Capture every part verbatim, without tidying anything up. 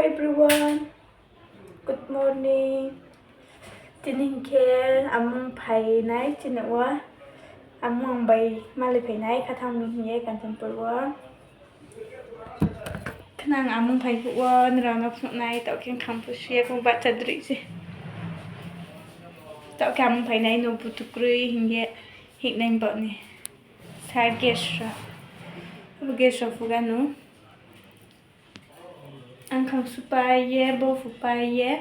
Everyone, good morning. Tini hing khe amung phai nai chini wo. Amung ang bai malai phai nai, khathang ni hing ye Kanchanpur wo. Khnang amung phai phuh wo nrao no phnuh nai, taoh khe kham phu su ya khe bahcha droi se. Taoh khe amung phai nai no butukroi hing ye hing nai bo ni. Sa gas rao. Abo gas rao phuga no. Ang khang supai ye, bo phupai ye,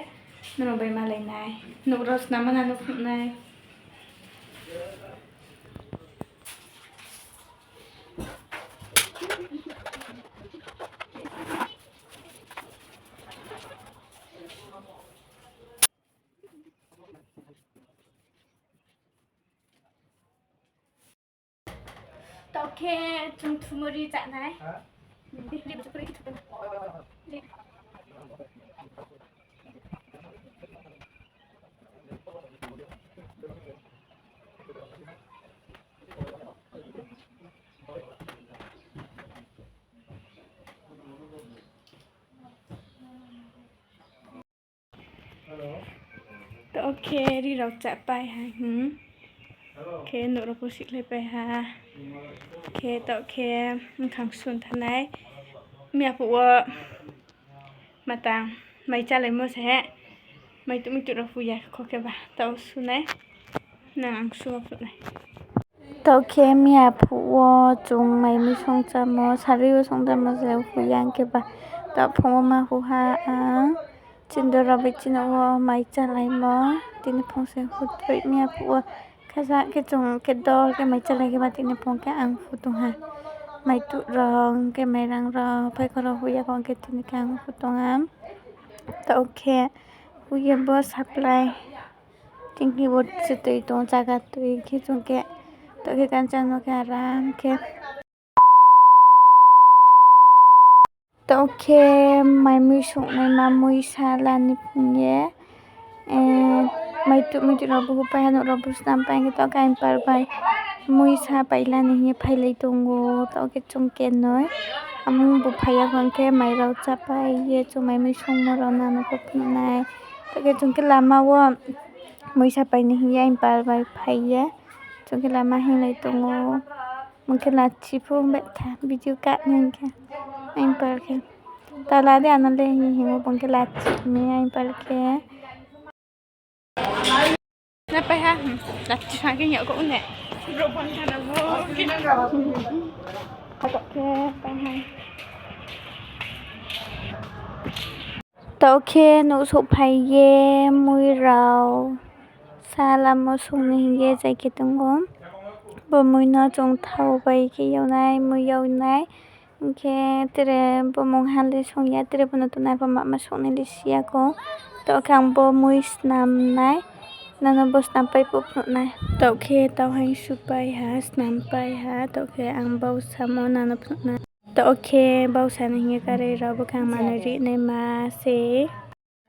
nrao bai malai nai. Nouh rao snam ma nano phnuh nai. Taoh khe chung thumuri chá nai. Taoh khe ri rao chápai ha, hmm. Khe nouh rao pho sikhlaipai ha. Khe taoh khe mkhang sun thanai. Miya phuh wo matang mai chálaimo se he. Maituh muituh rao phu ya kho khe ba. Taoh sunai. Nang ang su phuh nai. Taoh khe miya phuh wo chung mai mui songchámo, sarui wo songchámo se phu ya khe ba. Taoh phung wo ma phu ha ang. Chini dora bai chini wo mai chálaimo. Tini phung se hutroi miya phuh wo. Khe sa khe chung khe dol khe mai chálai khe ba tini phung khe ang phu tong ha. Maituh rao khe mairang rao phaikho rao phu ya kho khe tini khe ang phu tong ha. Taoh khe phu ye bo supply. Tini khe bo se tui tong, chaga tui khe chung khe. Taoh khe Kanchan no khe aram khe. Taoh khe mai mui songnaima muisa la ni hing ye, maituh muituh rao bo hupai ha, nouh rao bo snampai ha khe taoh khe aini pal bai muisa pai la ni hing ye phailai tong ou. Taoh khe chung khe noi, amung bo phai ya kho khe mai rao chápai ye chung mai mui songmo rao nano pho phnuh nai. Taoh khe chung khe lama wo muisa pai ni hing ye aini pal bai phai ye chung khe lama hinglai tong ou. Mung khe lachi pho betha video ka nai hing khe. Aini pal khe. Ta la de ano le hing hing ou, bung khe lachi mi aini pal khe. Na pai ha, hmm, lachi sa khe yag kho ne. Khatok khe pai ha. Taoh khe nouh souhphai ye mui rao sa lamo song ni hing ye jai khe tong ou. Bo mui no chung thao bai khe yag nai, mui yag nai. Hing khe tre bo mungha le song ya, tre bo no tongnai pho mama song nai le si ya kho. Taoh khe ang bo mui snam nai, nano bo snampai pho phnuh nai. Taoh khe tau haing supai ha, snampai ha, taoh khe ang bausa mo nano phnuh nai. Taoh khe bausa ni hing ye karai rao bo khe ang manoi ri naima se.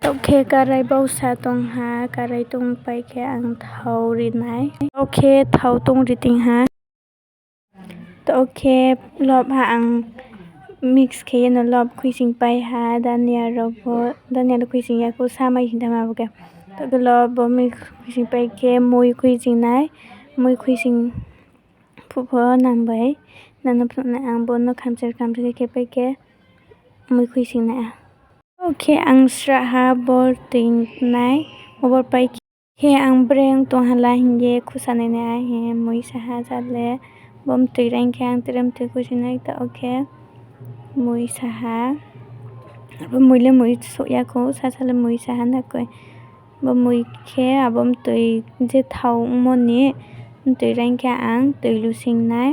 Taoh khe karai bausa tong ha, karai tongpai khe ang thao ri nai. Taoh khe thao tong ri ting ha. Taoh khe lob ha ang mix khe ye no lob khuisingpai ha, dania rao pho, dania le khuising ya kho, sa mai sing thanng ma bo khe. Taoh khe lob bo mix khuisingpai khe mui khuising nai, mui khuising phuh pho nang bai, nano phnuh nai ang bo no khamser khamser khe khepai khe mui khuising nai. Taoh khe ang srahha bol toi nai, bol pai khe ang breng tong ha la hing ye khusa nai nai a hing ye mui sa ha ja le, bo mtoi reing khe ang tre mtoi khuising nai, taoh khe mui sa ha. Abo mui le mui souh ya kho, sasa le mui sa ha na koi. Bo mui khe abo mtoi je thao ongmo ni mtoi reing khe ang toi lusing nai.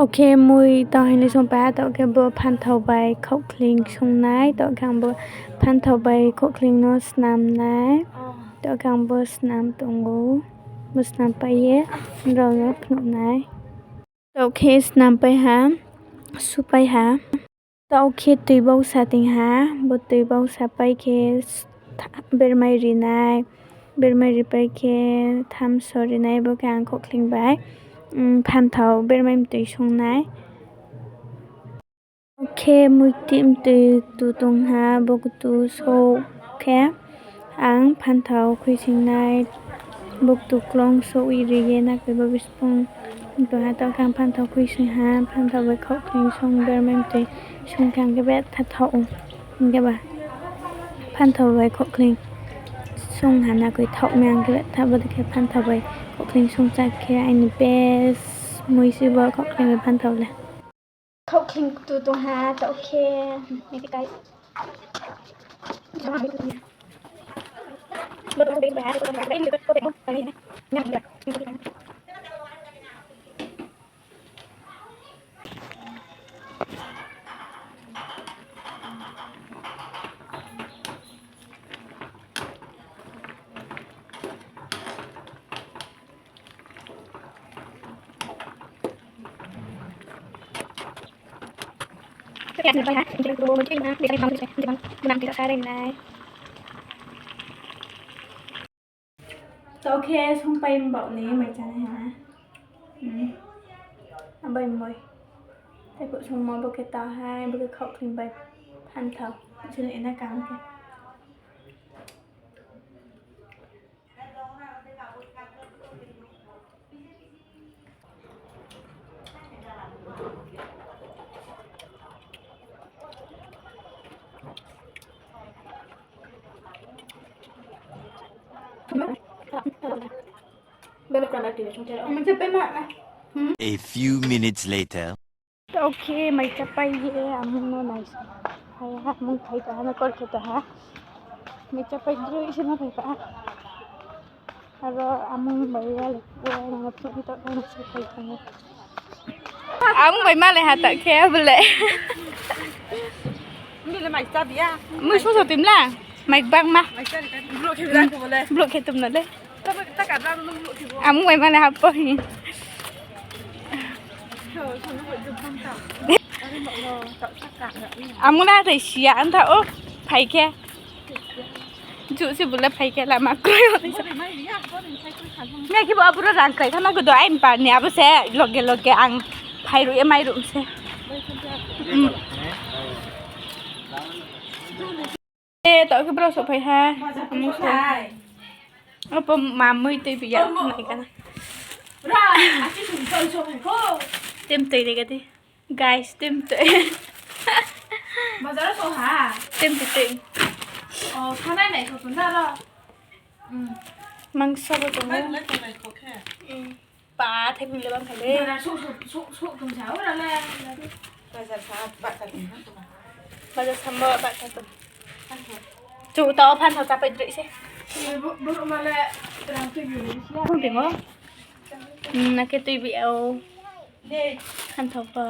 Taoh khe mui tong hing le sungpai ha, taoh khe bo phanthao bai khaohkhling sungnai, taoh khe ang bo phanthao bai khaohkhling no snam nai, taoh khe ang bo snam tong ou, bo snam pai ye nrao no phnuh nai. Taoh khe snam pai ha, supai ha. Taoh khe tui bausa ting ha, bo tui bausa pai khe bermai ri nai, bermai ri pai khe thamso ri nai, bo khe ang khaohkhling bai, phanthao bermai mtoi sung nai. Khe muiktih mtoi ktu tong ha, bo ktu souh khe ang phanthao khuisoing nai, bo ktu klong souh ri ye nakoi bo bispung tong ha, taoh khe ang phanthao khuisoing ha, phanthao bai khaohkhling sung bermai mtoi sung khe ang khe betha thaoh ou, hing khe ba phanthao bai khaohkhling sung ha nakoi thaoh mi ang khe betha, bo dei khe phanthao bai khaohkhling sung chá khe aini best mui se bo khaohkhling bai phanthao le. Khaohkhling ktu tong ha, taoh khe, nai khe kai. Taoh khe sungpai mbaoh ni mai chánai ha. Abai moi. Tei phuh sungmo bo khe ta hai, bo khe khaohkhling bai phanthao. Chini ena kaham khe. A few minutes later. Taoh khe mai chápai ye amung no nai sa. Phai ha, amung phai tong ha, nokol khe tong ha. Mai chápai droi se no phai pha. Aro amung bai ya le, o, ano phnuh ni taoh no se phai tong ha. Amung bai ma le ha taoh khe bo le. Mui sung so tim la, mai gbangma. Brouh khe tum no le. Amung bai ma le ha po hi. Amung la thai si ya, ang tha o, phai khe. Juh se bo le phai khe lama kroi o. Nai khe bo aboro rang krai thana godo aini par ni abo se loge loge ang phai ruh ye mai ruh se. E, taoh khe brao souhphai ha. Apo ma mui tui bi ya nai kana. Tem tui de gadi. Guys, tem tui. Tem tui tui. Mangso bo tong. Pa, thai bung le bang kha le. Bazar sambo bahcha tong. Chung tao phanthao chápai droi se. Bung timo. Na khe tui bi ou. Phanthao pa.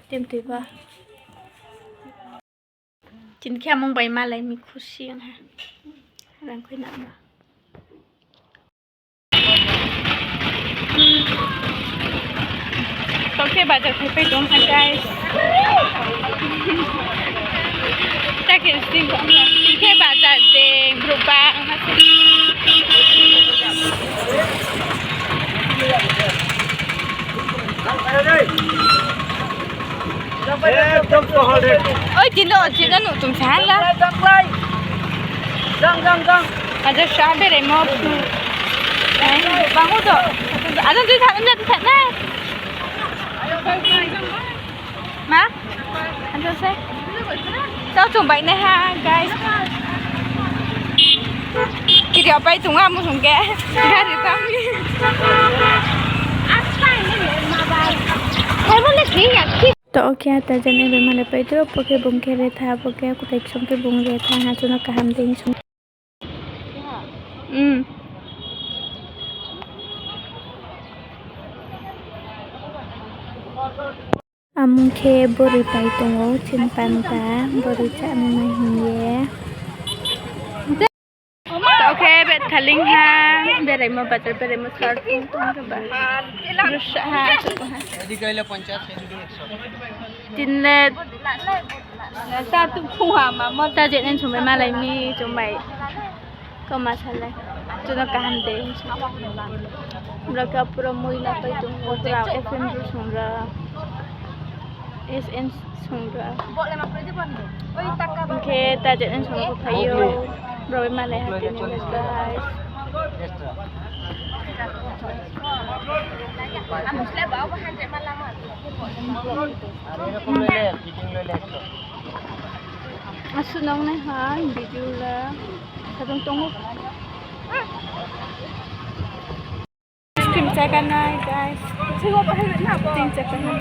Tem tui pa. Chini khe amung bai malai mi khusi ang ha. Rang khui na ma. Taoh khe bazar phaipai tong ha, guys. Takhe sing khe bazar de brouh bangma se. Ekdom kohol de. Oi, tino, tino nuh tong sa ha la. Jang, jang, jang. Aja sa bere mo. Bangu to. Aja tui tha, tui tha na. Ma? Aja se. Tao chung bai nai ha, guys. Kiri apai chung amu sung khe. Gari tang. Hai mo le thing ya. Taoh khe ata jani bai malai pai tro, bo khe bung khe retha, bo khe kutai ksom khe bung retha, ha chuno kaham dei sung. Hmm. Mung khe bori pai tong ou, chini panda, bori chánai hing ye. Tao khe bethaling ha, beraimo bazar, beraimo sar tong tong ba. Bsa ha, ha. Tin le. Ta je nen sung bai malai mi, chung bai. Kau ma salai. Chung no kaham de. Bro khe pura moi la pai tong, bro F M bro sung ra. S N sung ra. Hing khe ta je nen sung ko phai ou. Bro bai malai ha tini guys. Asuh nang nai ha video le. Sadong tong ou. Ice cream chá ka nai, guys. Ice cream chá ka nai.